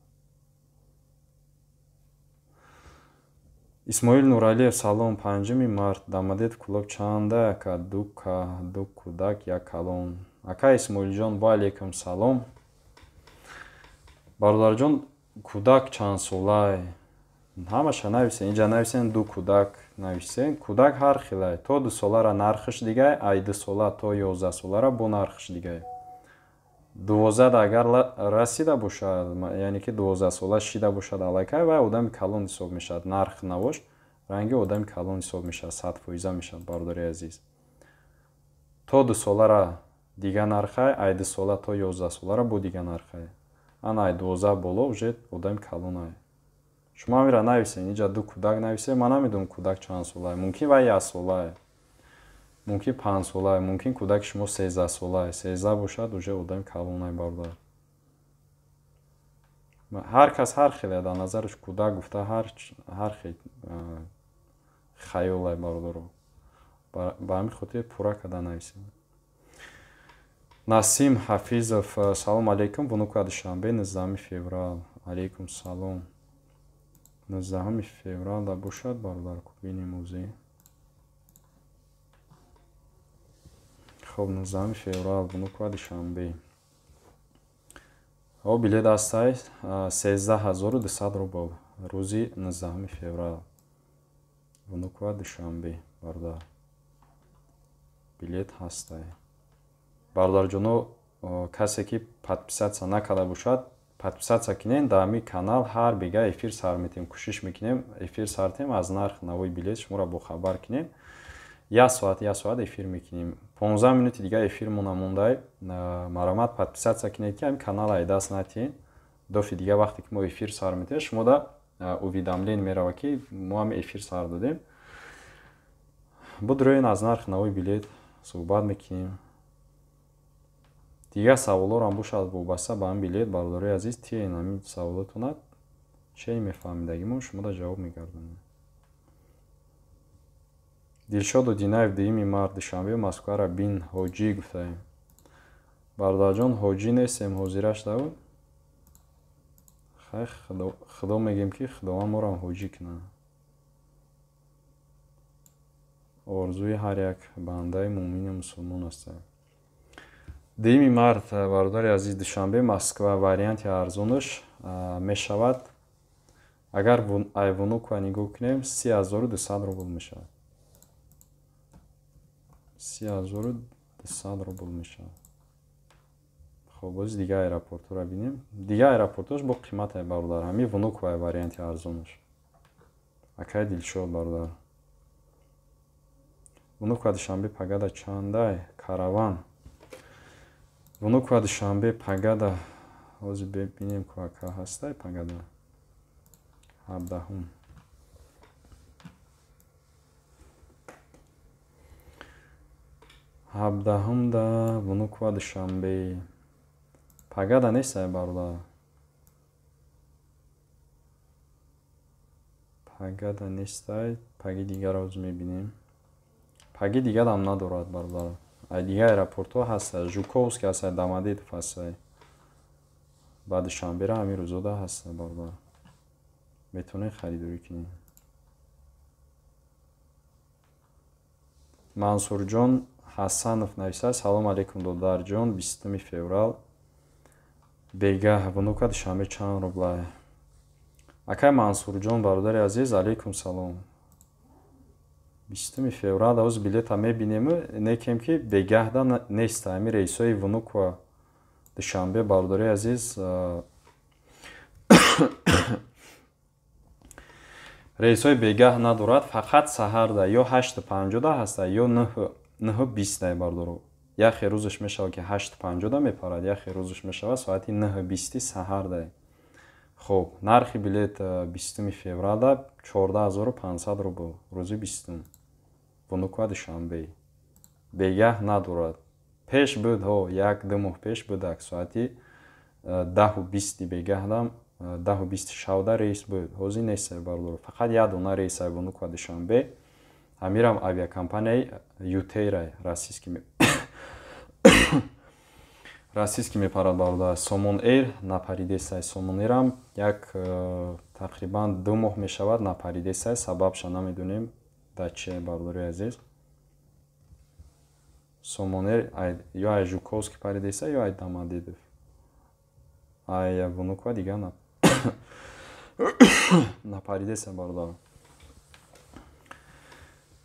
Исмоил Нуралиев, салом, 5 март Дамадет клуб чанда ака? Ду кӯдак, як калон. Ака Исмоилҷон, ва алейкум салом. Бародарҷон, кӯдак чанд солай? Ҳамаша нависен, инҷа нависен ду кӯдак нависен. Кӯдак ҳар хелай. То 2 солара нархиш дигай, ай 2 сола то 11 солара бо нархиш дигай. 12 агар расида бошад, яъне ки 12 сола шида бошад аллакай, вай одами калон ҳисоб мешавад. Нарх навош ранги одами калон ҳисоб мешавад, 100% мешавад, бародари азиз. То 2 солара дига нархай, ай 2 сола то 11 солара бо дига нархай. Ана ай 12 боло уже одами калонай. Шумо ҳамира нависен, инҷа ду кӯдак нависен, ман намедонам кӯдак чанд солае. Мумкин вай 1 солае, мумкин 5 солае, мумкин кӯдаки шумо 13 солае. 13 бошад, уже одами калонай, бародар. Ҳар кас ҳар хеле дар назараш кӯдак гуфта ҳар хел хаёлай, бародаро. Ба ҳамин хотир пурра карда нависем. Насим Ҳафизов, салом алейкум, Внуково Душанбе, 19 феврал. Алейкум салом. 19 феврал да бошад, бародар, бинем ӯзи. Хоб, 19 феврал Внуково Душанбе. О, билет ҳастай 13200 рубл рӯзи 19 феврал. Внуково Душанбе, бародар. Билет ҳастай. Бародарҷоно, касе ки подписаться накарда бошад, подписаться кунед дар ҳамин канал. Ҳар бега эфир сар метем, кӯшиш мекунем эфир сар тем, аз нарх навои билет шуморо бохабар кунем. Як соат, як соат эфир мекунем. 15 минути дига эфирмон мондай. Маромад подписаться кунед, ки ҳамин канал ай даст натиҳед. Дофи дига вақте ки мо эфир сар метем, шумо да уведомление мерава, ки мо ҳам эфир сар додем. Будроен аз нарх навои билет суҳбат мекунем. Дигар саволҳоро бошад вобаста ба ҳамин билет, бародарои азиз, тиен ҳамин саволотонат чӣ мефаҳмидагимо шумо да ҷавоб мегардонем. Дилшод Одинаев, 2 март Душанбе Москвара бин ҳоҷӣ гуфтаем. Бародарҷон, ҳоҷӣ нестем, ҳозираш давод. Хай, худо мегем, ки Худованд моро ҳоҷӣ кунад. Орзуи ҳар як бандаи муъмину мусулмон аст. 2 март, бародари азиз, Душанбе Москва варианти арзонаш мешавад. Агар ай Внуково нигоҳ кунем, 30200 рубл мешавад. 30200 рубл мешавад. Хоб, боз дигар аэропортҳоро бинем. Дигар аэропортҳош бо қимат ай, бародар. Ҳамин Внуково варианти арзонаш. Акай Дилшод, бародар. Внуково Душанбе пагада чандай? Караван. Внуково Душанбе пагада ҳозир бибинем, ку ака ҳастай пагада. 17-ум. 17-умда Внуково Душанбе. Пагада нестай, бародар. Пагада нестай, паги дигарро ҳозир мебинем. Паги дигарам надорад, бародар. Ай дигар аэропортҳо ҳастай, Жуковский ҳастай, Домодедово ҳастай. Ба Душанбера ҳамин рӯзода ҳастай, бародар. Метавонед харидорӣ кунед. Мансурҷон Ҳасанов нависад: Салом алейкум, додарҷон, 20 феврал бегаҳ Внуково Душанбе чанд рублай? Акай Мансурҷон, бародари азиз, алейкум салом. 20 феврал ҳоз билета мебинем, некем ки бегаҳда нест. Ҳамин рейсҳои Внуково Душанбе, бародари азиз, рейсҳои бегаҳ надорад, фақат саҳарда ё 8:50 ҳаста, ё 9:20, бародаро. Яхе рӯзаш мешавад, ки 8:50 мепарад, яхе рӯзаш мешавад соати 9:20 саҳарда. Хоб, нархи билет 20 февралда 14 500 рубл, рӯзи 20-ум. Внуково Душанбе. Бегаҳ надорад. Пеш буд, ҳо, 1-2 моҳ пеш будак, соати 10:20 бегаҳдам, 10:20 шавда рейс буд. Ҳозир нест, бародаро. Фақат як дона рейс ай Внуково Душанбе. Ҳамирам авиакомпанияи Ютэйра российский мепарад, бародар. Сомон Эйр напаридесай. Сомон Эйрам як тақрибан 2 моҳ мешавад напаридесай, сабабша намедонем дар чие, бародари азиз. Сомон Эйр ё ай Жуковский паридесай, ё ай Домодедово. Ай Внуково дигар напаридесай, бародар.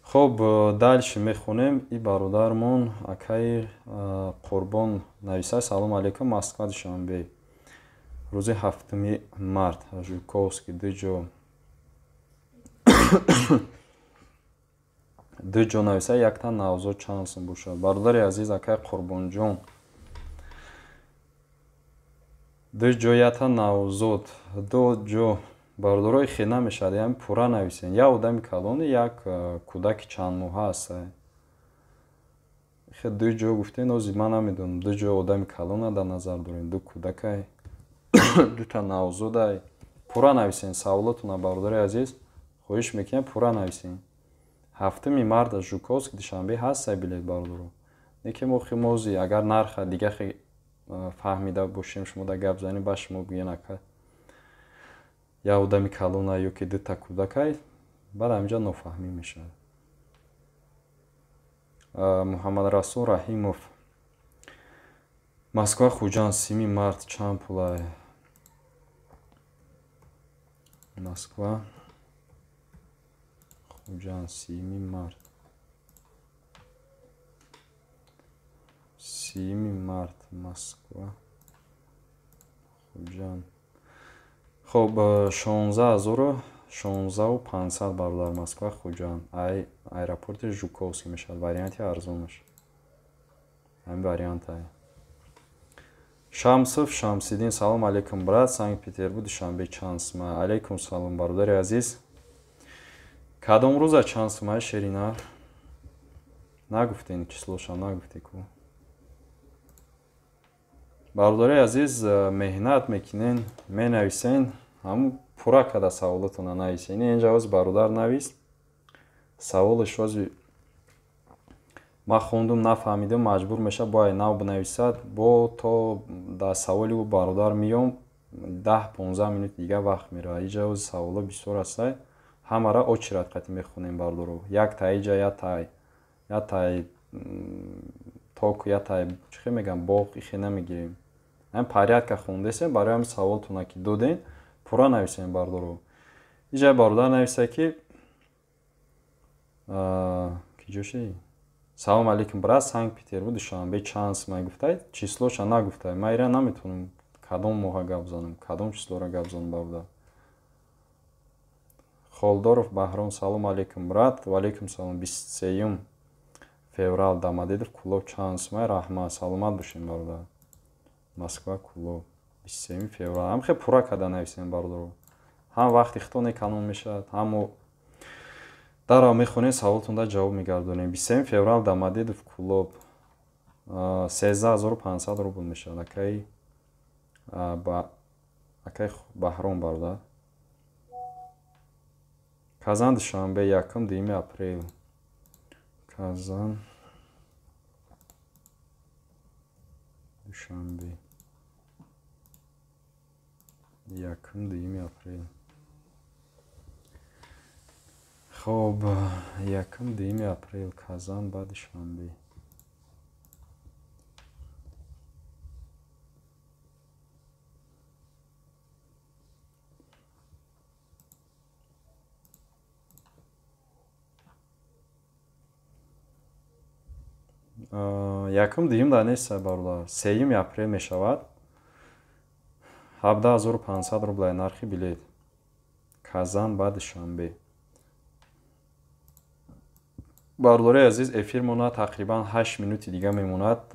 Хоб, дальше мехонем. И бародармон акаи Қурбон нависад: Салом алейкум, Москва Душанбе. Рӯзи 7 март Жуковский ду ҷо нависад, якта навзод чанд сум бошад? Бародари азиз, акаи Қурбонҷон, ду ҷо якта навзод, ду ҷо, бародарои, хел намешавад, яъне пурра нависен. Як одами калони, як кӯдаки чандмоҳа аст. Хел ду ҷо гуфтен, ҳозир ман намедонам, ду ҷо одами калона дар назар дорем, ду кӯдакай, дута навзодай. Пурра нависен саволотона, бародари азиз, хоҳиш мекунем, пурра нависен. 7 март Жуковский Душанбе ҳастай билет, бародаро. Неки мо химози агар нарха дига фаҳмида бошем, шумо да гап занем, ба шумо гӯен, ака як одами калона ё ки дута кӯдакай, баъд ҳаминҷа нофаҳмӣ мешавад. Муҳаммадрасул Раҳимов: Москва Хуҷанд 30 март чанд пулай? Москва Хуҷанд 30 март. 30 март Москва Хуҷанд. Хоб, 16 500, бародар, Москва Хуҷанд. Ай аэропорти Жуковский мешавад, варианти арзонаш. Ҳамин вариант ай. Шамсов Шамсиддин: Салом алейкум, брат, Санкт-Петербург Душанбе чанд сума? Алейкум салом, бародари азиз. Кадом рӯза чанд сумаи, шеринар? Нагуфтен, числоша нагуфте ку. Бародари азиз, меҳнат мекунен, менависен, ҳамун пурра када саволотона нависен. Инҷа ҳози бародар навист. Саволаш ҳози ман хондум, нафаҳмидам, маҷбур мешавад бояд нав бинависад. Бо то дар саволи ӯ бародар меём, 10-15 минут дигар вақт меравад. Инҷа ҳози саволо бисёр ҳастай. Ҳамаро очередь қати мехонем, бародаро. Як та иҷа, як тай ток, як тай чӣ хел мегӯям, боғ ихе намегирем. Ҳамин порядка хондесем, барои ҳамин саволтона ки додем, пурра нависем, бародаро. Иҷа бародар нависа ки киҷо ши? Салом алейкум, брат, Санкт-Петербург Душанбе чанд сумай гуфтай, числоша нагуфтай. Ман ира наметавонам кадом моҳа гап занам, кадом числоро гап занам, бародар. Холдоров Баҳром: Салом алейкум, брат. Ва алейкум салом. 23-юм. феврал Домодедово Кӯлоб чанд сумай? Раҳмат, саломат бошем бародар. Москва Кӯлоб 23 феврал. Ҳам хел пурра карда нависем бародаро. Ҳам вақти хито эконом мешавад, ҳам мо дарав мехонем, саволтонда ҷавоб мегардонем. 23 феврал Домодедово Кӯлоб 13500 рубл мешавад. Акай Баҳром бародар. Казан Душанбе 1-2 апрел. Казан Душанбе 1-2 апрел. Хоб, 1-2 апрел Казан ба Душанбе. Якум дуюм да нест бародар. 3 апрел мешавад. 17500 рубл нархи билет. Казан ба Душанбе. Бародарои азиз, эфир монад тақрибан 8 минути дига мемонад.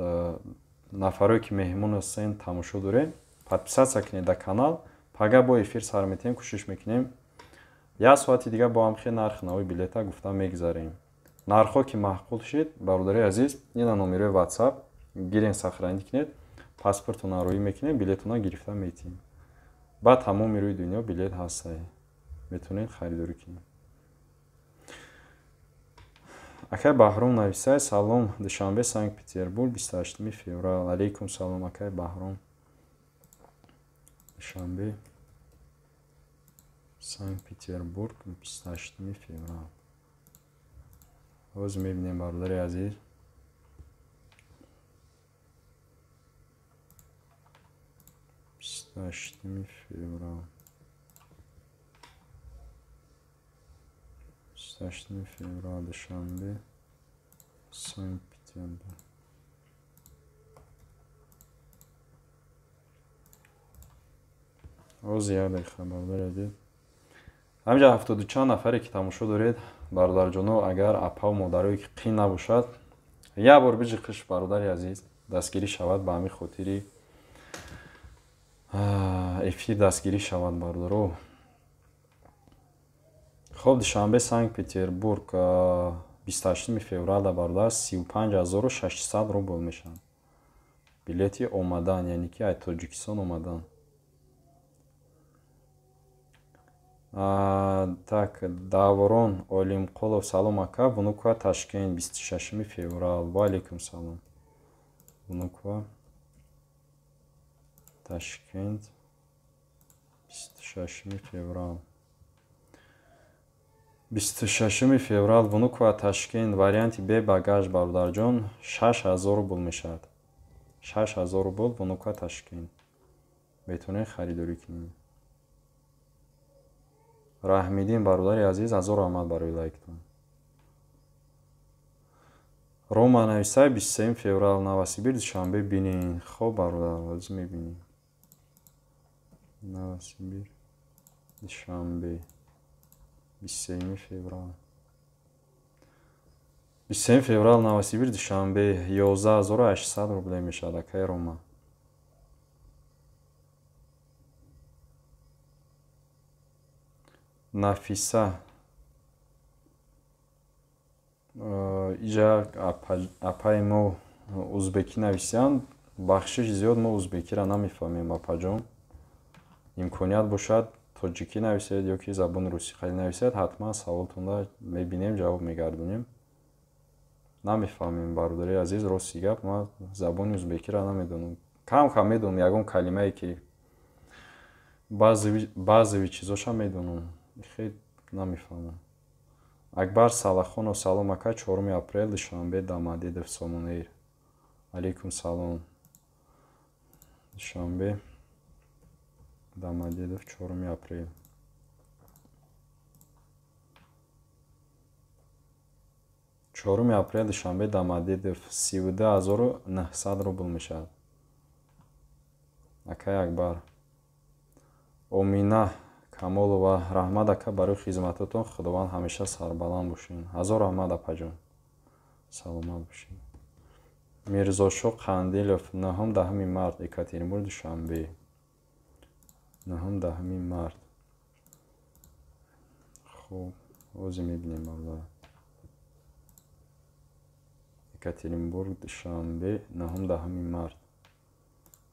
Нафарое ки меҳмон ҳастен, тамошо дорем, подписаться кунед да канал. Пага бо эфир сар метем, кӯшиш мекунем. Як соати дига бо ҳам хел нархи нави билета гуфта мегзарем. Нархҳо ки маъқул шид, бародарои азиз, ина номерои WhatsApp гирен, сохранить кунед, паспортона роӣ мекунем, билетона гирифта метиҳем. Ба тамоми рӯи дунё билет ҳастай. Метавонед харидорӣ кунед. Акай Баҳром нависай: салом, Душанбе, Санкт-Петербург, 28 феврал. Алейкум салом, акай Баҳром. Душанбе, Санкт-Петербург, 28 феврал. Ҳозир мебинем, бародари азиз. Бисту ҳаштуми феврал. 28 феврал, Душанбе, Санкт-Петербург. Ҳозир як дақиқа, бародари азиз. Ҳаминҷа 74 нафаре ки тамошо доред, бародарҷоно, агар апаву модарое ки қин набошад, як бор биҷиқиш, бародари азиз, дастгирӣ шавад. Ба ҳамин хотири эфир дастгирӣ шавад, бародаро. Хоб, Душанбе, Санкт-Петербург, 28 феврал, бародар, 35600 рубл мешавад. Билети омадан, яъне ки аз Тоҷикистон омадан. Так, Даврон Олимқулов, салом ака, Внуково, Ташкент, 26 феврал. Ва алейкум салом. Внуково, Ташкент, 26 феврал. 26 феврал, Внуково, Ташкент, варианти бе багаж, бародарҷон, 6000 рубл мешавад. 6000 рубл, Внуково, Ташкент. Метавонед харидорӣ кунед. Раҳмиддин, бародари азиз, ҳазор раҳмат барои лайктон. Рома нависай: 23 феврал, Новосибир, Душанбе бинин. Хоб, бародар, ҳозир мебинем. Новосибир, Душанбе, 23 феврал. 23 феврал, Новосибир, Душанбе, 11800 рубле мешавад, акай Рома. Нафиса, иҷа апаи мо узбекӣ нависиянд. Бахшиш зиёд, мо узбекиро намефаҳмем, апаҷон. Имконият бошад, тоҷикӣ нависед ё ки забони русӣ қалӣ нависед, ҳатман саволтонро мебинем, ҷавоб мегардонем. Намефаҳмем, бародари азиз, рости гап, ман забони узбекиро намедонам. Кам-кам медонам, ягон калимае ки баъзеви чизоша медонам. Хел намефаҳмам. Акбар Салахонов, салом ака, 4 апрел, Душанбе, Домодедово, Сомон Эйр. Алейкум салом. Душанбе, Домодедово, 4 апрел. 4 апрел, Душанбе, Домодедово, 32900 рубл мешавад. Акай Акбар. Омина Камолова, раҳмат ака барои хизматотон, Худованд ҳамеша сарбаланд бошед. Ҳазор раҳмат, апаҷон. Саломат бошед. Мирзошо Қандилов, 9-10 март, Екатеринбург, Душанбе. 9-10 март. Хуб, ҳозир мебинем бародар. Екатеринбург, Душанбе, 9-10 март.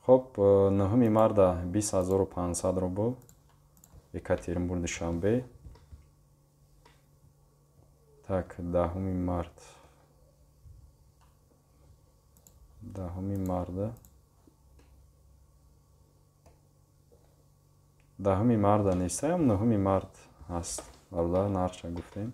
Хуб, 9 марта 20500 рубл. Екатеринбург, Душанбе. Так, 10 март. 10 марта. 10 марта нестаям, 9 март ҳаст. Бародар, нархша гуфтем.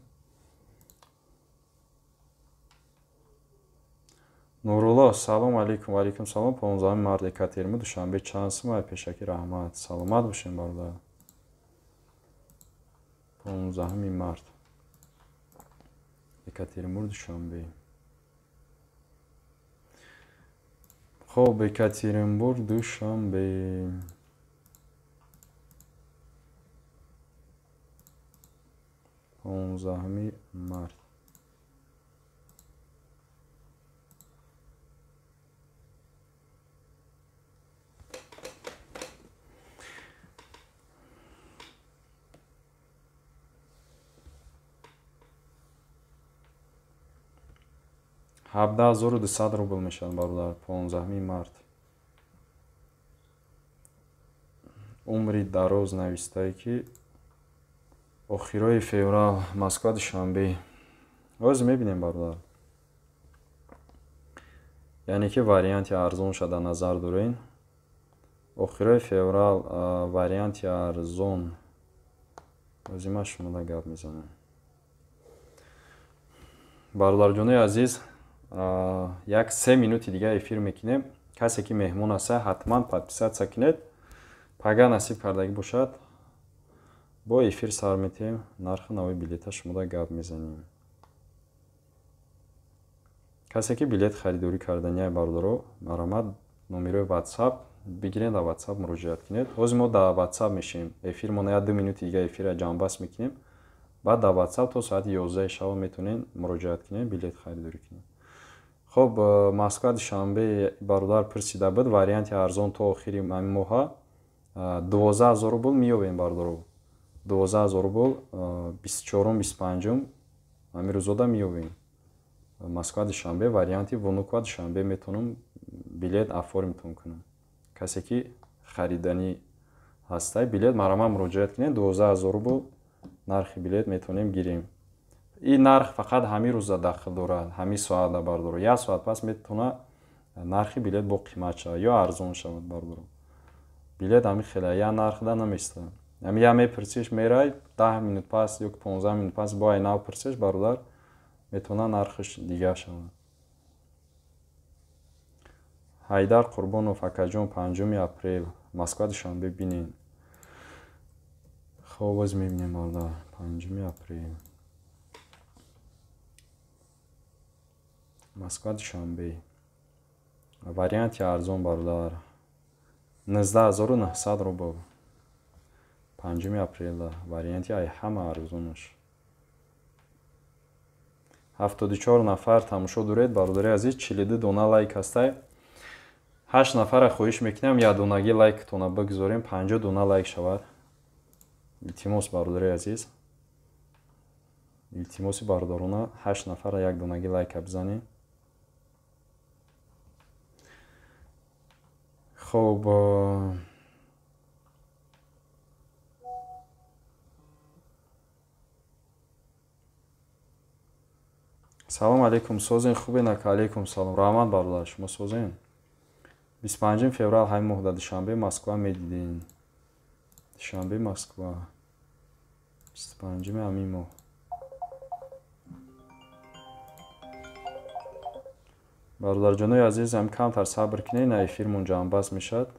Нурулло, салом алейкум. Ва алейкум салом. 15 март, Екатеринбург, Душанбе. Чанд сум? Пешакӣ раҳмат. Саломат бошем, бародар. 15 март, Екатеринбург, Душанбе. Хоб, Екатеринбург, Душанбе. 15 март. 17200 рубл мешавад, бародар. 15 март. Умри дароз навистае ки охирои феврал, Москва, Душанбе. Ҳозир мебинем, бародар. Яъне ки варианти арзонша дар назар дорем. Охирои феврал варианти арзон. Ҳозир ман шумода гап мезанам. Бародарҷонои азиз, як 3 минути дига эфир мекунем. Касе ки меҳмон аст, ҳатман подписатсия кунед. Пага насиб кардагӣ бошад, бо эфир сар метиҳем, нархи нави билета шумода гап мезанем. Касе ки билет харидорӣ карданияи, бародаро, марҳамат, номерои WhatsApp бигиред, дар WhatsApp муроҷиат кунед. Ҳозир мо дар WhatsApp мешем. Эфирмона 1-2 минути дига эфира ҷамъбаст мекунем. Баъд дар WhatsApp то соати 11 шаба метавонед муроҷиат кунед, билет харидорӣ кунед. Хоб, Москва, Душанбе бародар пурсида буд, варианти арзон то охири ҳамин моҳа 12000 рубл меёбем, бародаро. 12000 рубл 24-ум, 25-ум ҳамин рӯзода меёбем. Москва, Душанбе варианти Внуково, Душанбе метавонам билет оформитон кунам. Касе ки хариданӣ ҳастай билет, марҳамат муроҷиат кунед. 12000 рубл нархи билет метавонем гирем. Ин нарх фақат ҳамин рӯза дахл дорад, ҳамин соата, бародаро. Як соат пас метавона нархи билет бо қимат шавад ё арзон шавад, бародаро. Билет ҳамин хела як нархда намеистад. Ҳамин як мепурсиш, мерай 10 минут пас ё 15 минут пас бо ай нав пурсиш, бародар, метавона нархаш дигар шавад. Ҳайдар Қурбонов, акаҷон, 5 апрел, Москва, Душанбе бинен. Хоб, боз мебинем, бародар, 5 апрел. Москва, Душанбе. Варианти арзон, бародар, 19900 рубл. 5 апрела варианти ай ҳама арзонаш. 74 нафар тамошо доред, бародари азиз, 42 дона лайк ҳастай. 8 нафара хоҳиш мекунам, як донагӣ лайктона бигзорем, 50 дона лайк шавад. Илтимос, бародари азиз, илтимоси бародарона, 8 нафара як донагӣ лайка бизанем. Хоб, салом алейкум, созен хубен? Ака, алейкум салом. Раҳмат, бародар, шумо созен? 25 феврал ҳамин моҳ дар Душанбе, Москва медидем. Душанбе, Москва. 25 ҳамин моҳ. Бародарҷонои азиз, ҳам камтар сабр кунед, на эфирмон ҷамъбаст мешавад.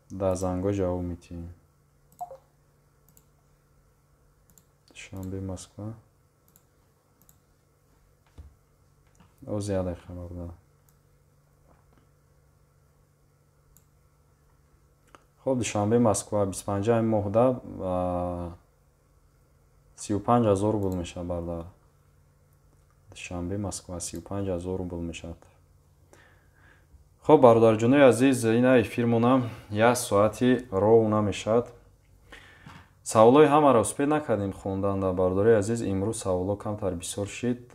Дар зангҳо ҷавоб медиҳем. Душанбе, Москва. Оз як дақиқа, бародар. Хоб, Душанбе, Москва 25 моҳда 35000 рубл мешавад, бародар. Душанбе, Москва 35 000 рубл мешавад. Хоб, бародарҷонои азиз, ина эфирмонам як соати ровно мешавад. Саволҳои ҳамаро успеть накардем хонданда, бародарои азиз. Имрӯз саволҳо камтар бисёр шид.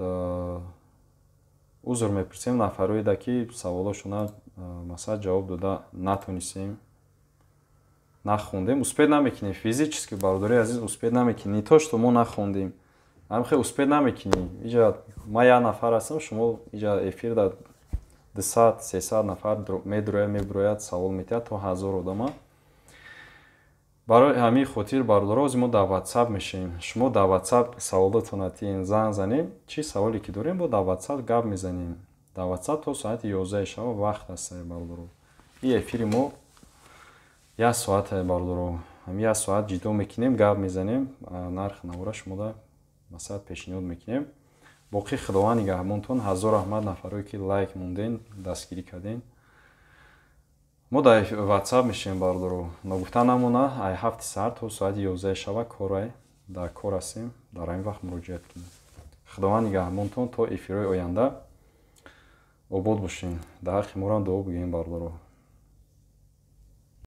Узр мепурсем нафароеда, ки саволҳошона, масалан, ҷавоб дода натонистем, нахондем. Успеть намекунем физически, бародарои азиз, успеть намекунем. Не то что мо нахондем, ҳамхе успеть намекунем. Иҷа ма як нафар ҳастам, шумо иҷа эфирда 200, 300 нафар медурояд, мебурояд, савол метиҳад, то 1000 одама. Барои ҳамин хотир, бародаро, мо дар Ватсап мешавем. Шумо дар Ватсап саволотона тиен, занг занем, чӣ саволе ки дорем, бо дар Ватсап гап мезанем. Дар Ватсап то соати 11 шаба вақт аст, бародаро. И эфири мо як соате, бародаро. Ҳамин як соат ҷидо мекунем, гап мезанем, нарх навора шумода, масалан, пешниҳод мекунем. Боқӣ Худованд нигаҳбонтон. Ҳазор раҳмат нафарое, ки лайк монден, дастгирӣ карден. Мо дар Ватсап мешавем, бародаро. Ногуфта намона, ай 7-и саҳар то соати 11-и шаба корай, дар кор ҳастем. Дар ҳамин вақт муроҷиат кунем. Худованд нигаҳбонтон то эфирҳои оянда. Обод бошем. Дар ҳаққи морам дуо бигӯем, бародаро.